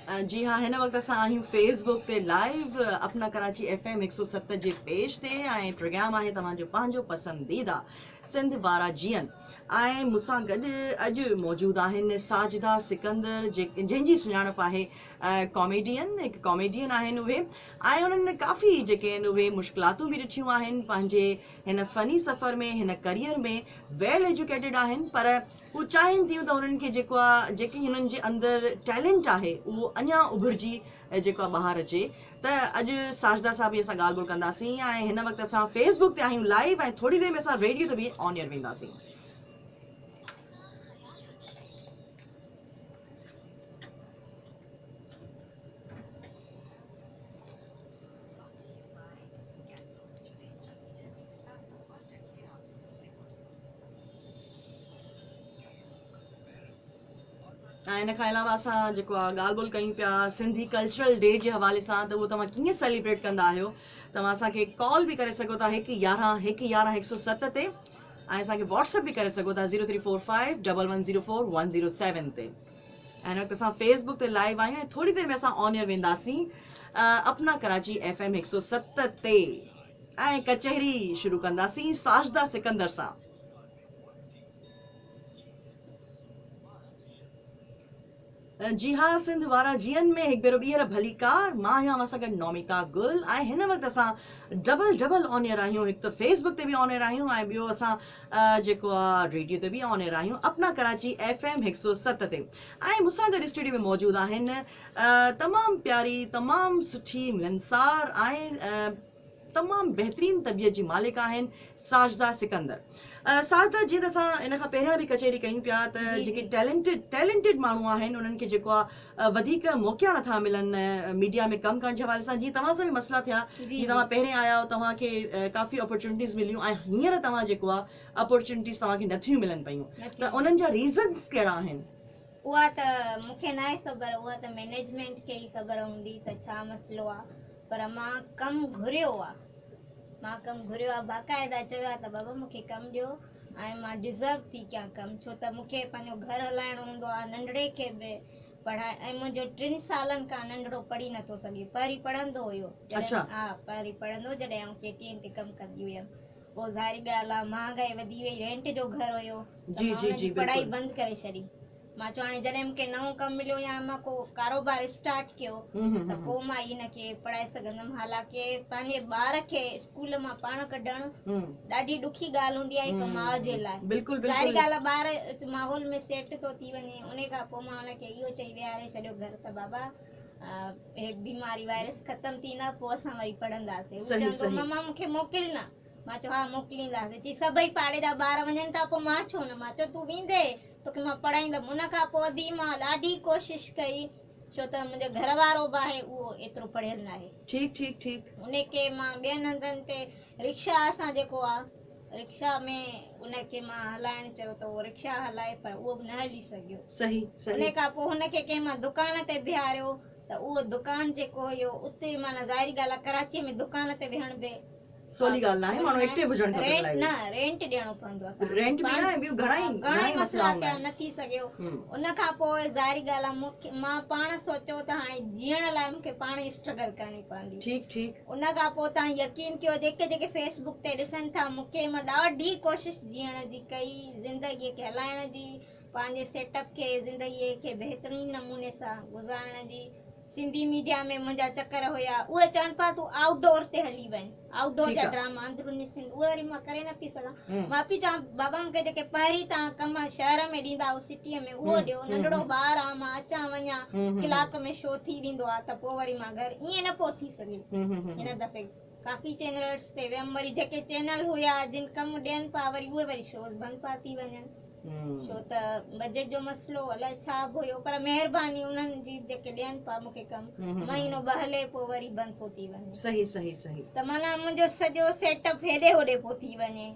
جي ها هن وقت اسان آهيون فيس بڪ تي لائيو اپنا ڪراچي ايف ايم 107 جي پيج تي ۽ پروگرام آهي توهان جو پنهنجو پسنديده سنڌ وارا جيئن ۽ مون سان گڏ اڄ موجود آهن ساجده سڪندر جنهن جي سڃاڻپ آهي ڪاميڊين هڪ ڪاميڊين آهن اهي ۽ انهن ڪافي جيڪي آهن اهي مشڪلاتون به ڏٺيون آهن پنهنجي هن فني سفر ۾ هن ڪريئر ۾ ويل ايجوڪيٽيڊ آهن پر هو چاهين ٿيون ته هنن کي جيڪو آ جيڪي هنن جي اندر ٽيلنٽ آهي اهو اڃا اڀرجي جيڪو آ ٻاهر اچي ته اڄ ساجده صاحب سان ڳالهه ٻولهه ڪنداسين ۽ هن وقت اسان فيس بڪ تي آهيون لائيو ۽ ٿوري دير ۾ اسان ريڊيو تي به آن ايئر وينداسين. ۽ ان کان علاوه اسان جيڪو آ ڳالهه ٻولهه ڪيون پيا سنڌي ڪلچرل ڊي جي حوالي سان ته اهو توهان ڪيئن سيليبريٽ ڪندا آهيو توهان اسان کي ڪال به ڪري سگهو ٿا هڪ يارهن هڪ يارهن هڪ سو ست تي ۽ اسان کي واٽس اپ به ڪري سگهو ٿا zero three four five double one zero four one zero seven تي ۽ هن وقت اسان فيس بڪ تي لائيو آهيون ۽ ٿوري دير ۾ اسان آن ايئر وينداسين اپنا ڪراچي ايف ايم هڪ سو ست تي ۽ ڪچهري شروع ڪنداسين ساجده سڪندر سان. جي ها سنڌ وارا جيئن ۾ هڪ ڀيرو ٻيهر ڀليڪار مان آهيان اوهان سان گڏ نوميتا گل ۽ هن وقت اسان ڊبل ڊبل آن ايئر آهيون هڪ ته فيس بڪ تي به آن ايئر آهيون ۽ ٻيو اسان جيڪو آ ريڊيو تي به آن ايئر آهيون اپنا ڪراچي ايف ايم هڪ سو ست تي ۽ مون سان گڏ اسٽوڊيو ۾ موجود آهن تمام پياري تمام سٺي ملنسار ۽ تمام بهترين طبيعت جي مالڪ آهن ساجده سڪندر. ساجده جيئن ته اسان ان کان پهريان به ڪچهري ڪيون پيا ته جيڪي ٽيلنٽيڊ ٽيلنٽيڊ ماڻهو آهن انهن کي جيڪو آ وڌيڪ موقعا نٿا ملن ميڊيا ۾ ڪم ڪرڻ جي حوالي سان جيئن توهان سان به مسئلا ٿيا جيئن توهان پهرين آيا آهيو توهان کي ڪافي اپرچونٽيز مليون ۽ هينئر توهان جيڪو آ اپرچونٽيز توهان کي نٿيون ملن پيون ته انهن جا ريزنس ڪهڙا آهن؟ اها ته مون کي ناهي خبر اها ته مئنيجمينٽ کي ئي خبر هوندي ته ڇا مسئلو آ پر مان ڪم گهريو آ مان ڪم گهريو آ باقاعده چيو آ ته بابا مون کي ڪم ڏيو ۽ مان ڊزرو ٿي ڪيان ڪم ڇو ته مون کي پنهنجو گهر هلائڻو هوندو آ ننڍڙي کي به پڙهائي ۽ منهنجو ٽن سالن کان ننڍڙو پڙهي نٿو سگهي پهرين پڙهندو هيو جڏهن ها پهرين پڙهندو جڏهن آئون ڪي ٽي اين تي ڪم ڪندي هيم پوء ظاهري ڳالهه آ مهانگائي وڌي وئي رينٽ جو گهر هيو ته مان ان جي پڙهائي بند ڪري ڇڏي مان چيو هاڻي جڏهن مونکي نئون ڪم مليو يا مان ڪو ڪاروبار اسٽارٽ ڪيو ته پوء مان هن کي پڙهائي سگهندم حالانڪه پنهنجي ٻار کي اسڪول مان پاڻ ڪڍڻ ڏاڍي ڏکي ڳالهه هوندي آهي هڪ ماء جي لاء ظاهري ڳالهه آهي ٻار ماحول ۾ سيٽ ٿو ٿي وڃي ان کان پوء مان هن کي اهو چئي ويهاري ڇڏيو گهر ته بابا هي بيماري وائرس ختم ٿيندا پوء اسان وري پڙهنداسين هو چوندو ماما مونکي موڪل نه مان چيو ها موڪلينداسين چي سڀئي پاڙي جا ٻار وڃن ٿا پوء مان ڇو نه مان چيو تون ويندي توکي مان پڙهائيندم ان کان پوء ادي مان ڏاڍي ڪوشش ڪئي ڇو ته منهنجو گهر وارو به آهي اهو ايترو پڙهيل ناهي ٺيڪ ٺيڪ ٺيڪ. ان کي مان ٻين هنڌن تي رڪشا اسان جيڪو آ رڪشا ۾ ان کي مان هلائڻ چيو ته اهو رڪشا هلائي پر اهو به نه هلي سگهيو صحيح صحيح. ان کان پوء هن کي ڪنهن مان دڪان تي بيهاريو ته اهو دڪان جيڪو هيو اتي معنيٰ ظاهري ڳالهه آ ڪراچي ۾ دڪان تي ويهڻ به سولي ڳالهه ناهي ماڻهو ايڪٽو هجڻ کپي رينٽ نه رينٽ ڏيڻو پوندو آهي رينٽ به آهي ٻيون گهڻا ئي گهڻا ئي مسئلا ٿيا نه ٿي سگهيو ان کان پوء ظاهري ڳالهه آهي مون کي مان پاڻ سوچيو ته هاڻي جيئڻ لاء مون کي پاڻ ئي اسٽرگل ڪرڻي پوندي ٺيڪ ٺيڪ ان کان پوء تان يقين ڪيو جيڪي جيڪي فيس بڪ تي ڏسن ٿا مون کي مان ڏاڍي ڪوشش جيئڻ جي ڪئي زندگي کي هلائڻ جي پنهنجي سيٽ اپ کي زندگي کي بهترين نموني سان گذارڻ جي سنڌي ميڊيا ۾ منهنجا چڪر هيا اهي چون پيا تون آئوٽ ڊور تي هلي وڃ آئوٽ ڊور جا ڊراما اندروني سنڌ اهي وري مان ڪري نه پئي سگهان مان پئي چوان بابا مونکي جيڪي پهرين تان ڪم شهر ۾ ڏيندا هو سٽي ۾ اهو ڏيو ننڍڙو ٻار آ مان اچان وڃان ڪلاڪ ۾ شو ٿي ويندو آ ته پوء وري مان گهر ائين نه پيو ٿي سگهي هن دفعي ڪافي چينلز تي ويم وري جيڪي چينل هيا جن ڪم ڏين پيا وري اهي وري شوز بند پيا ٿي وڃن ڇو ته بجيٽ جو مسئلو الائي ڇا به هيو پر مهرباني انهن جي جيڪي ڏين پيا مونکي ڪم مهينو ٻه هلي پوء وري بند پيو ٿي وڃي. صحيح صحيح صحيح. ته معنيٰ منهنجو سڄو سيٽ اپ هيڏي هوڏي پيو ٿي وڃي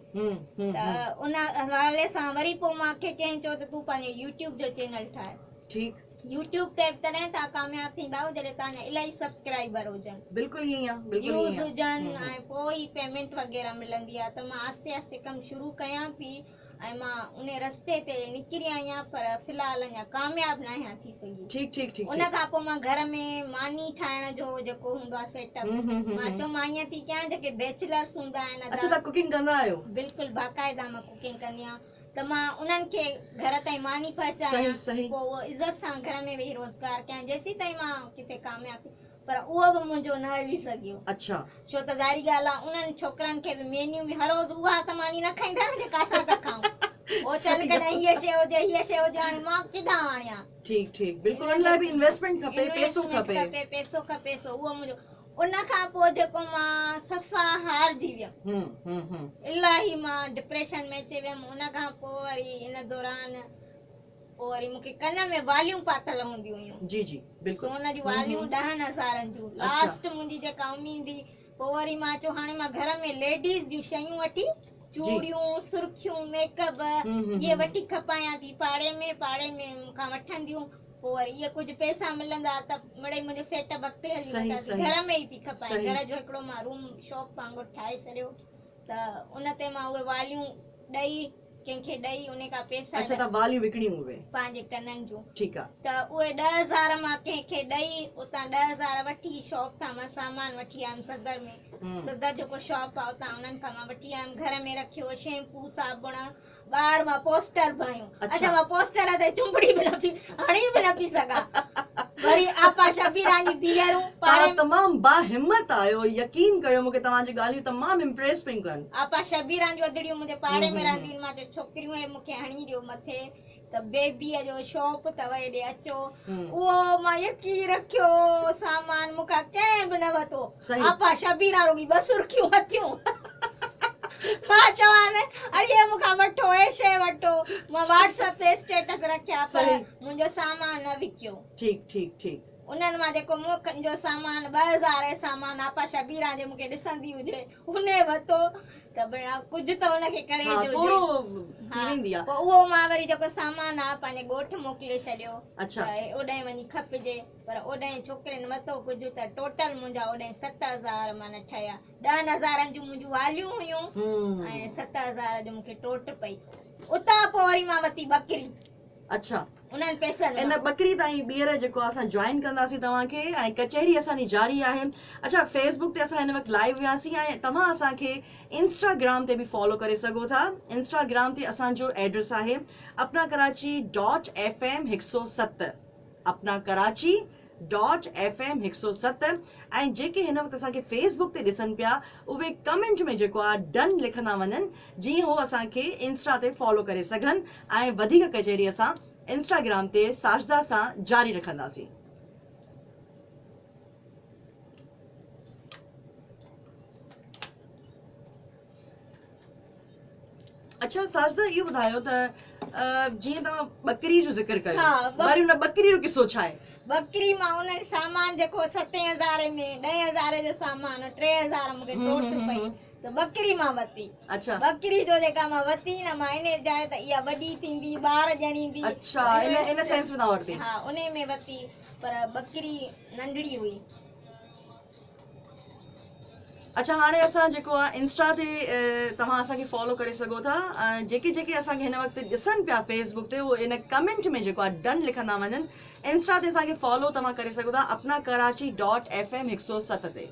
ته ان حوالي سان وري پوء مان کي ڪنهن چيو ته تون پنهنجو يوٽيوب جو چينل ٺاهه. ٺيڪ. يوٽيوب تي به تڏهن توهان ڪامياب ٿيندا آهيو جڏهن توهان جا الاهي سبسڪرائبر هجن. بلڪل ائين ئي آهي بلڪل ائين ئي ويوز هجن ۽ پوء ئي پيمينٽ وغيره ملندي آهي ته مان آهستي آهستي ڪم شروع ڪيان پئي. ۽ مان انهي رستي تي نڪري آهيان پر في الحال اڃا ڪامياب ناهيان ٿي سگهي. ٺيڪ ٺيڪ ٺيڪ ان ٺيڪ. کان پوء مان گهر ۾ ماني ٺاهڻ جو جيڪو هوندو آهي سيٽ اپ هم هم هم مان هم. چيو مان ائين ٿي ڪيان جيڪي بيچلرس هوندا آهن اڇا ادا تان ڪوڪنگ ڪندا آهيو. بلڪل باقاعده مان ڪوڪنگ ڪندي آهيان ته مان انهن کي گهر تائين ماني صحيح پهچايان صحيح. پوء اهو عزت سان گهر ۾ ويهي روزگار ڪيان جيسيتائين مان ڪٿي ڪامياب ٿي پر اهو به منهنجو نه هلي سگهيو. اڇا. ڇو ته ظاهري ڳالهه آ انهن ڇوڪرن کي به مينيو ۾ هر روز اها ته ماني نه کائيندا نه جيڪا اسان ٿا کائون. هو چون صحيح ڪڏهن هيء شيء هجي هيء شيء هجي هاڻي مان ڪيڏانهن آڻيان. ٺيڪ ٺيڪ بلڪل ان لاء به انويسٽمينٽ کپي پيسو انويسٽمينٽ کپي. کپي پيسو کپي سو اهو منهنجو ان کان پوء جيڪو مان صفا هارجي ويم. هم هم هم. الاهي مان ڊپريشن ۾ اچي ويم ان کان پوء وري ان دوران پوء وري مون کي ڪن ۾ واليون پاتل هونديون هيون. جي جي بلڪل. سون جون واليون ڏهن هزارن جون. لاسٽ منهنجي جيڪا اميد هئي. پوء وري مان چيو هاڻي مان گهر ۾ ليڊيز جون شيون وٺي چوڙيون، سرخيون، ميڪ اپ اهي وٺي کپايان ٿي پاڙي ۾ پاڙي ۾ مون کان وٺنديون. پوء وري اهي ڪجهه پئسا ملندا ته مڙئي منهنجو سيٽ اپ اڳتي هلي وٺان ٿي. گهر ۾ ئي ٿي کپايان. گهر جو هڪڙو مان روم شاپ وانگر ٺاهي ڇڏيو ته ان تي مان اهي واليون ڏئي ڪنهن کي ڏئي انهي کان پئسا اڇا ته واليون وڪڻيون اهي. پنهنجي ڪنن جون. ٺيڪ آ. ته اهي 10,000 مان ڪنهن کي ڏئي اتان 10,000 وٺي شاپ تان مان سامان وٺي آيم صدر ۾ صدر جيڪو شاپ آ اتان انهن کان مان وٺي آيم گهر ۾ رکيو شيمپو صابڻ ٻاهر مان پوسٽر به هنيو اڇا مان پوسٽر تي چنبڙي به نه پي هڻي به نه پي سگهان وري آپا شبيران جي ڌيئرون پاڙي توهان تمام با همت آهيو يقين ڪيو مونکي توهان جون ڳالهيون تمام امپريس پيون ڪن. آپا شبيران جون اڌڙيون منهنجي پاڙي ۾ رهنديون آهن مان چيو ڇوڪريون هي مونکي هڻي ڏيو مٿي ته بيبيء جو شاپ اٿو هيڏي اچو اهو مان يڪي رکيو سامان مون کان ڪنهن به نه ورتو آپا شبيران رڳي ٻه سرخيون ورتيون مان چوان اڙي هي مون کان وٺو هي شيء وٺو مان واٽس اپ تي اسٽيٽس رکيا پر منهنجو سامان نه وڪيو. ٺيڪ ٺيڪ ٺيڪ. انهن مان جيڪو مون جو سامان 2000 جو سامان آپا شبيران جي مون کي ڏسندي هجي انهي ورتو ته ڀيڻا ڪجهه ته ان کي ڪري ها جو ٿورو هجي ٿي ويندي آ. پوء اهو مان وري جيڪو سامان آ پنهنجي ڳوٺ موڪلي ڇڏيو اڇا. ته اوڏانهن وڃي کپجي پر اوڏانهن ڇوڪرين ورتو ڪجهه ته ٽوٽل منهنجا اوڏانهن 7000 معنيٰ ٺهيا 10,000 هزارن جون منهنجون واليون هيون ۽ 7000 جو مون کي ٽوٽ پئي اتان پوء وري مان ورتي ٻڪري. اڇا انهن پئسن ان مان. ٻڪري تائين ٻيهر جيڪو آ اسان جوائن ڪنداسين توهان کي ۽ ڪچهري اسان جي جاري آهي اڇا فيس بڪ تي اسان هن وقت لائيو هياسين ۽ توهان اسان کي انسٽاگرام تي به فالو ڪري سگهو ٿا انسٽاگرام تي اسان جو ايڊريس آهي اپنا ڪراچي ڊاٽ ايف ايم 107 اپنا ڪراچي ڊاٽ ايف ايم 107 ۽ جيڪي هن وقت اسان کي فيس بڪ تي ڏسن پيا اهي ڪمينٽ ۾ جيڪو آ ڊن لکندا وڃن جيئن هو اسان کي انسٽا تي فالو ڪري سگهن ۽ وڌيڪ ڪچهري اسان انسٽاگرام تي ساجده سان جاري رکنداسين. اڇا ساجده اهو ٻڌايو ته جيئن توهان ٻڪري جو ذڪر ڪيو وري ان ٻڪري جو قصو ڇا آهي؟ ٻڪري مان ان سامان جيڪو ستين هزاري ۾ ڏهين هزاري جو سامان 3000 مون کي ٽوٽ پئي ته ٻڪري مان ورتي. اڇا. ٻڪري جو جيڪا مان ورتي نه مان انهي جاء ته اها وڏي ٿيندي ٻار ڄڻيندي. اڇا ان ان سينس ۾ توهان ورتي. ها انهي ۾ ورتي پر ٻڪري ننڍڙي هئي. اڇا هاڻي اسان جيڪو آ انسٽا تي توهان اسان کي فالو ڪري سگهو ٿا جيڪي جيڪي اسان کي هن وقت ڏسن پيا فيس بڪ تي اهو ان ڪمينٽ ۾ جيڪو آ ڊن لکندا وڃن انسٽا تي اسان کي فالو توهان ڪري سگهو ٿا اپنا ڪراچي ڊاٽ ايف ايم 107 تي.